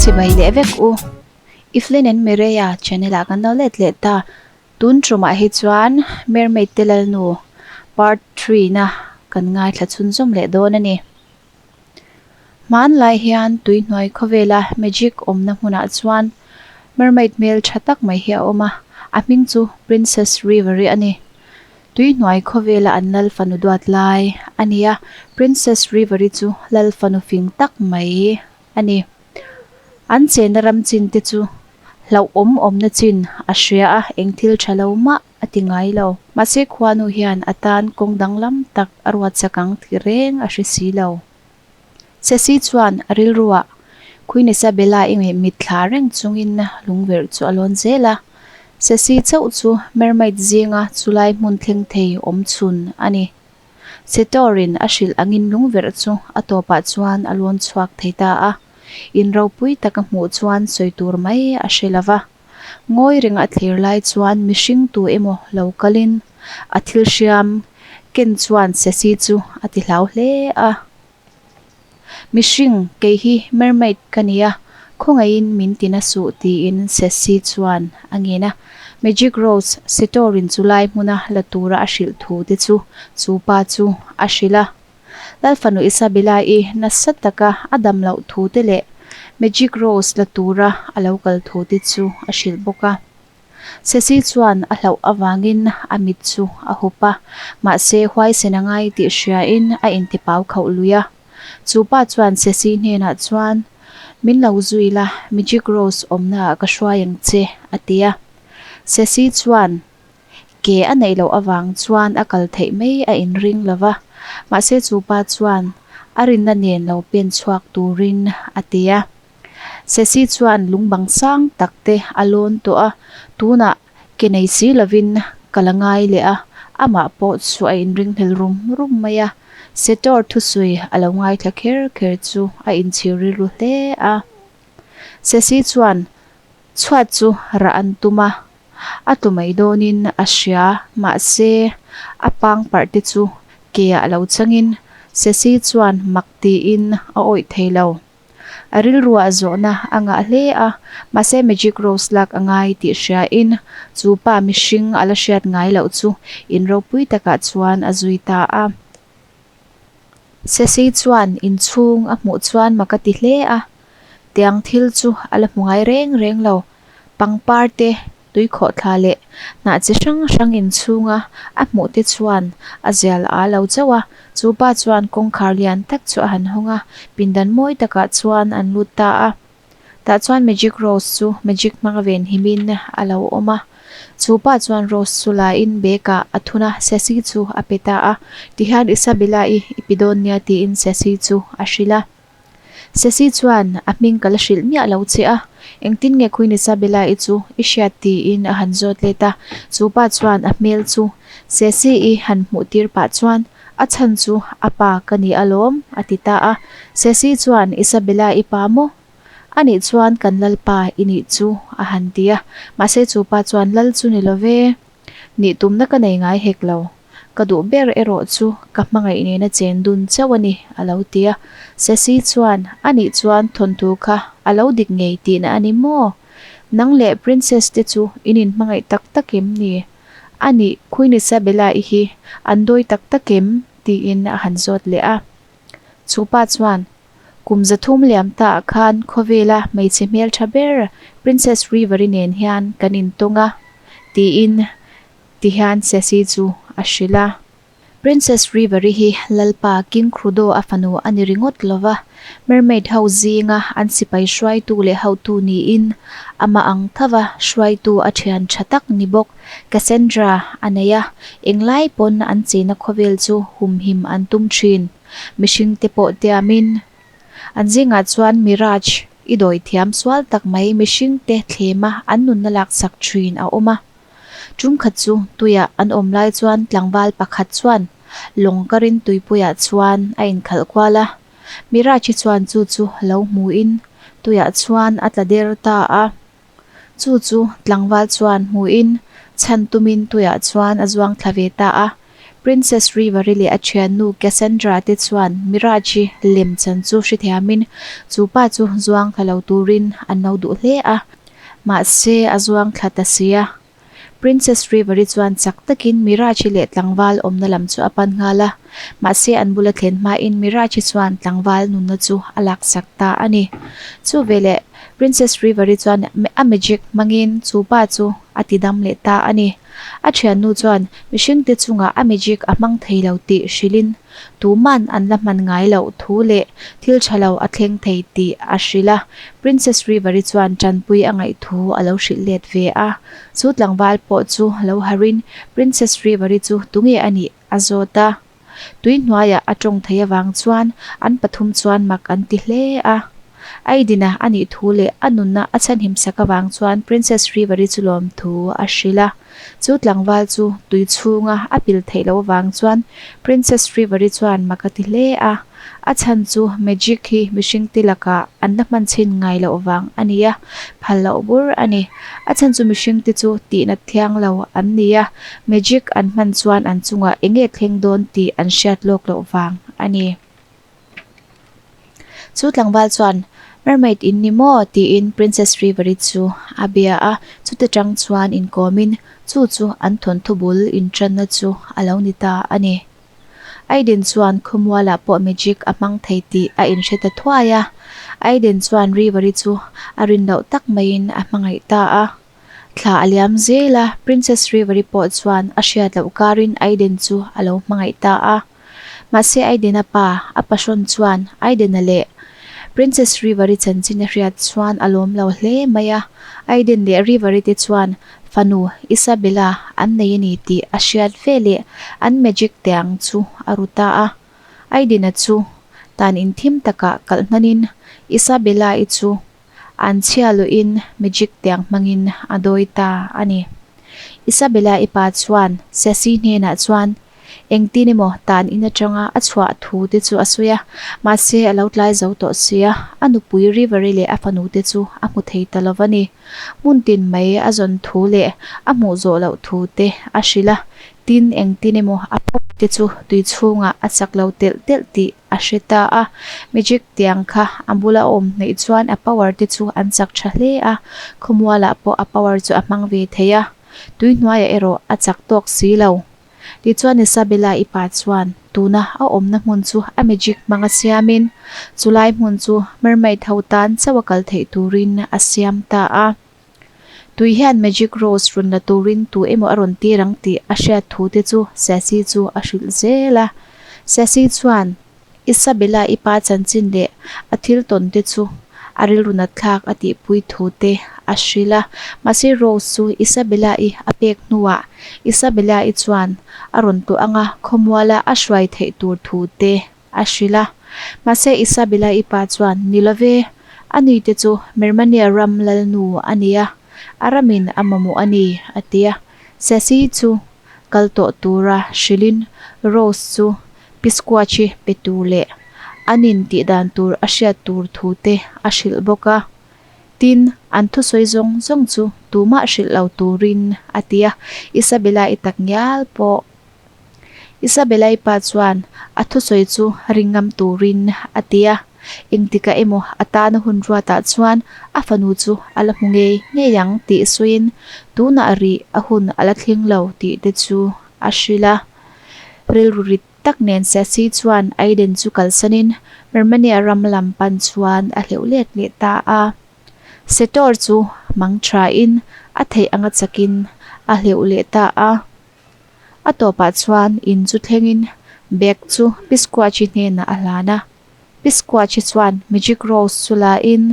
Chibai leh vek u. Evelyn and Mireia channel ah kan lo let leh ta. Tun tumah hi chuan Mermaid te lalnu part 3 na kan ngaithla chhunzawm leh dawn a ni. Hmanlai hian tuihnuai khawvela magic awmna hmunah chuan mermaid hmel tha tak mai hi a awm a, a hming chu Princess River-i a ni. Tuihnuai khawvela an lal fanu duat lai a ni a, Princess River-i chu lal fanu fing tak mai a ni. An chenna ram chin te chu hlauhawm awmna chin a hria a, eng thil tha lo mah a ti ngai lo. Mahse khuanu hian a tan kawng danglam tak a ruat chak ang tih reng a hre si lo. Sesi chuan a rilruah Queen Isabella-i ngaih mitthla reng chungin lungverh chu a lawn zel a. Sesi chauh chu mermaid zinga chulai hmun thleng thei awm chhun a ni. Setorin a hrilh angin lungverh chu a tawpah chuan a lawn chhuak thei ta a. In ropui tak a hmuh chuan sawi tur mai a hre lo va. Ngawi reng a thlir lai chuan mihring tu emaw lo kalin a thil hriam ken chuan Sesi chu a ti hlau hle a. Mihring, kei hi mermaid ka nia, khawngaihin min ti na suh tiin Sesi chuan a ngen a. Magic Rose Setorin chu lai hmuna la tura a hrilh thu te chu chu pa chu a hrilh a. Lalfanu Isabella-i nasa taka a dam loh thu te leh Magic Rose la tura a lo kal thu te chu a hrilh bawk a. Sesi chuan a hlauh avangin a mit chu a hup a, mahse huaisen a ngai tih hriain a intipau khauh lui a. Chu pa chuan Sesi hnenah chuan, Min lo zui la, Magic Rose awmnaah ka hruai ang che, a ti a. Sesi chuan Ke a neih loh avang chuan a kal theih mai a inring lo va, mahse chu pa chuan a rinna nen lo pen chhuak turin a ti a. Sesi chuan lungbang sang tak te a lawn tawh a, tunah ke nei si lovin ka la ngai leh a, amah pawh chu a inringhlel rum rum mai a. Setor thusawi a lo ngaithla kher kher chu a inchhir rilru hle a. Sesi chuan chhuat chu rah an tum a, A tlu mai dawnin a hria, mahse a pang parh te chu ke ah lo changin Sesi chuan mak tiin a awih thei lo. A rilruah zawhna a ngah hle a, mahse Magic Rose lak a ngai tih hriain chu pa mihring a la hriat ngai loh chu in ropui takah chuan a zui ta a. Sesi chuan inchhung a hmuh chuan mak a ti hle a, tiang thil chu a la hmu ngai reng reng lo. Pangpar te, tuikhawhthla leh hnah chi hrang hrang inchhunga a hmuh te chuan a zial a lo chauh a, chu pa chuan kawngkhar lian tak chu a han hawng a, pindan mawi takah chuan an lut ta a. Tah chuan Magic Rose chu magic hmanga ven himin a lo awm a. Chu pa chuan Rose chu la in bag ah a thun a, Sesi chu a pe ta a. Tihian Isabella-i i pi dawn nia tiin Sesi chu a hrilh a. Sesi chuan a hming ka la hrilh miah lo che a, engtin nge Queen Isabella-i chu i hriat tiin a han zawt let a. Chu pa chuan a hmel chu Sesi-i han hmuh tir pah chuan A chhan chu a pa ka ni alawm, a ti ta a. Sesi chuan, Isabella i pa maw? A nih chuan kan lalpa i nih chu, a han ti a. Mahse chu pa chuan lal chu ni lo ve. Nih tumna ka nei ngai hek lo. Ka duh ber erawh chu ka hmangaih nena chen dun chauh a ni, a lo ti a. Sesi chuan, A nih chuan thawnthu kha a lo dik ngei tihna a ni maw? Nang leh Princess te chu in inhmangaih tak tak em ni? A nih, Queen Isabella-i hi an dawi tak tak em? tiin a han zawt leh a. Chu pa chuan, Kum 300 liam taah khan khawvela hmeichhe hmeltha ber Princess River-i nen hian kan intawng a, tiin tihian Sesi chu a hrilh a. Princess River-i hi Lalpa King Krudo a fanu a ni ringawt lo va, mermaid ho zinga an sipai hruaitu leh hotu niin amah ang thova hruaitu a thian tha tak ni bawk Cassandra a nei a, englai pawn an cheina khawvel chu humhim an tum thin. Mihringte pawh tiamin an zingah chuan Mirage i dawi thiam sual tak mai mihringte thlema an nunna laksak thin a awm a. Tum khat chu tuiah an awm lai chuan tlangval pakhat chuan lawng karin tuipuiah chuan a inkhalh kual a. Miraj hi chuan chu chu lo hmuin tuiah chuan a tla der ta a. Chu chu tlangval chuan hmuin chhan tumin tuiah chuan a zuang thla ve ta a. Princess River-i leh a thiannu Cassandra te chuan Mirage-i lem chan chu hrethiamin chu pa chu zuang thla lo turin an lo duh hle a, mahse a zuang thla ta si a. Princess River-i chuan chak takin Mirage-i leh tlangval awmna lam chu a pan nghal a, mahse an bula thlen hmain Mirage-i chuan tlangval nunna chu a laksak ta a ni. Chu veleh Princess River-i chuan a magic hmangin chu pa chu a ti dam leh ta a ni. A thiannu chuan mihringte chungah a magic a hmang thei lo tih hrilhin tuman an la hman ngai loh thu leh thil tha lo a thleng thei tih a hrilh a. Princess River-i chuan tanpui a ngaih thu a lo hrilh let ve a. Chu tlangval pawh chu lo harin Princess River-i chu tunge a nih a zawt a. Tui hnuaiah a tawng thei avang chuan an pathum chuan mak an ti hle a. Aidina a nih thu leh a nunna a chhanhim sak avang chuan Princess River-i chu lawm thu a hrilh a. Chu tlangval chu tui chhunga a pil theih loh avang chuan Princess River-i chuan mak a ti hle a. A chhan chu magic hi mihring te lakah an la hman chhin ngai loh vang a ni a, phal loh bur a ni. A chhan chu mihring te chu tihnat thiang lo an ni a, magic an hman chuan an chungah eng nge thleng dawn tih an hriat lawk loh vang a ni. Chu tlangval chuan, Mermaid in ni maw? tiin Princess River-i chu a bia a, chute tang chuan inkawmin chu chu an thawnthu bul intanna chu a lo ni ta a ni. Aiden chuan khawmualah pawh magic a hmang thei tih a inhre ta thuai a. Aiden chuan River-i chu a rin loh tak maiin a hmangaih ta a. Thla a liam zel a, Princess River-i pawh chuan a hriat loh karin Aiden chu a lo hmangaih ta a. Mahse Aiden-a pa, a pahrawn chuan Aiden-a leh Princess River-i chanchin a hriat chuan a lawm lo hle mai a. Aiden leh River-i te chuan Fanu Isabella an nei a ni tih a hriat ve leh an magic te ang chu a ru ta a. Aidina chu tan inthim takah kalh hnanin Isabella-i chu an chhia luhin magic tiang hmangin a dawi ta a ni. Isabella-i pa chuan Sassy hnenah chuan Engtin emaw tan in atanga a chhuah thu te chu a sawi a, mahse a lo tlai zo tawh sia, a nupui River-i leh a fanu te chu a hmu thei ta lo va ni. Hmun tin mai a zawn thu leh a hmuh zawh loh thu te a hrilh a, tin engtin emaw a phawk te chu tui chhungah a chak lo telh telh tih a hre ta a. Magic tiang kha a bula awm hnaih chuan a power te chu an chak tha hle a, khawmualah pawh a power chu a hmang ve thei a, tui hnuaiah erawh a chak tawk si lo. Tichuan Isabella-i pa chuan tuna a awmna hmun chu a magic hmanga siamin chulai hmun chu mermaid ho tan chauh a kal theih turin a siam ta a. Tui hian magic rose rawn la turin tu emaw a rawn tir ang tih a hriat thu te chu Sassy chu a hrilh zel a. Sassy chuan Isabella-i pa chanchin leh a thil tawn te chu a rilru nat thlak a tihpui thu te a hrilh a. Mahse Rose chu Isabella-i a pek hnuah Isabella-i chuan a rawn tawh anga khawmuala a hruai theih tur thu te a hrilh a. Mahse Isabella-i pa chuan ni love, a nui te chu Mermania ram lalnu a ni a, a ramin a mamawh a ni a ti a. Sassy chu kal tawh tura hrilhin Rose chu Piskuachi pe tur leh an in tih dan tur a hriat tur thu te a hrilh bawk a. Tin, an thusawi zawng zawng chu tumah hrilh lo turin a ti a, Isabella-i tak ngial pawh. Isabella-i pa chuan a thusawi chu ring ngam turin a ti a, engtikah emaw a tana hun ruatah chuan a fanu chu a la hmu ngei ngei ang tih sawiin tunah rih a hun a la thleng lo tih te chu a hrilh a. Rilru rit tak nen Sassy chuan Aiden chu kalsanin Mermania ram lam pan chuan a hleuh let leh ta a. Setor chu mang thain a theih anga chakin a hleuh leh ta a. A tawpah chuan in chu thlengin bag chu Pisquachi hnenah a hlan a. Pisquachi chuan Magic Rose chu la in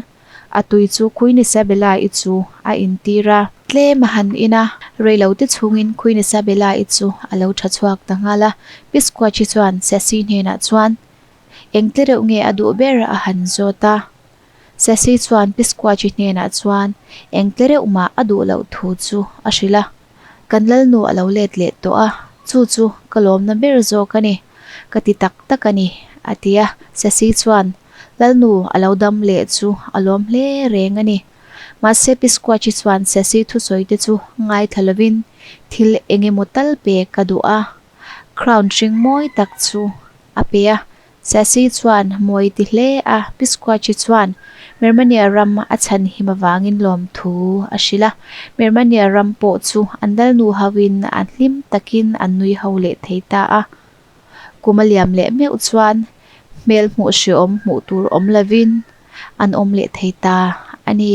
A tui chu Queen Isabella-i chu a intir a. Tlem a han in a, reilote chhungin Queen Isabella-i chu a lo tha chhuak ta nghal a. Pisquachi chuan Sassy hnenah chuan, Eng tle reuh nge a duh ber? a han zawt a. Sassy chuan Pisquachi hnenah chuan eng tle reuh mah a duh loh thu chu a hrilh a. Kan lalnu a lo let leh tawh a, chu chu ka lawmna ber zawk a ni. Ka ti tak tak a ni, a ti a. Sassy chuan, Lalnu a lo dam leh chu a lawm hle reng a ni. Mahse Pisquachi chuan Sassy thusawi te chu ngaithla lovin thil eng emaw tal pek ka duh a. Crown hring mawi tak chu a pe a. Sassy chuan mawi ti hle a, Pi Squatch-i chuan Mermania ram a chhan him avangin lawmthu a hrilh a. Mermania ram pawh chu an lalnu hoin an hlim takin an nui ho leh thei ta a. Kum a liam leh meuh chuan hmel hmuh hreawm hmuh tur awm lovin an awm leh thei ta a ni.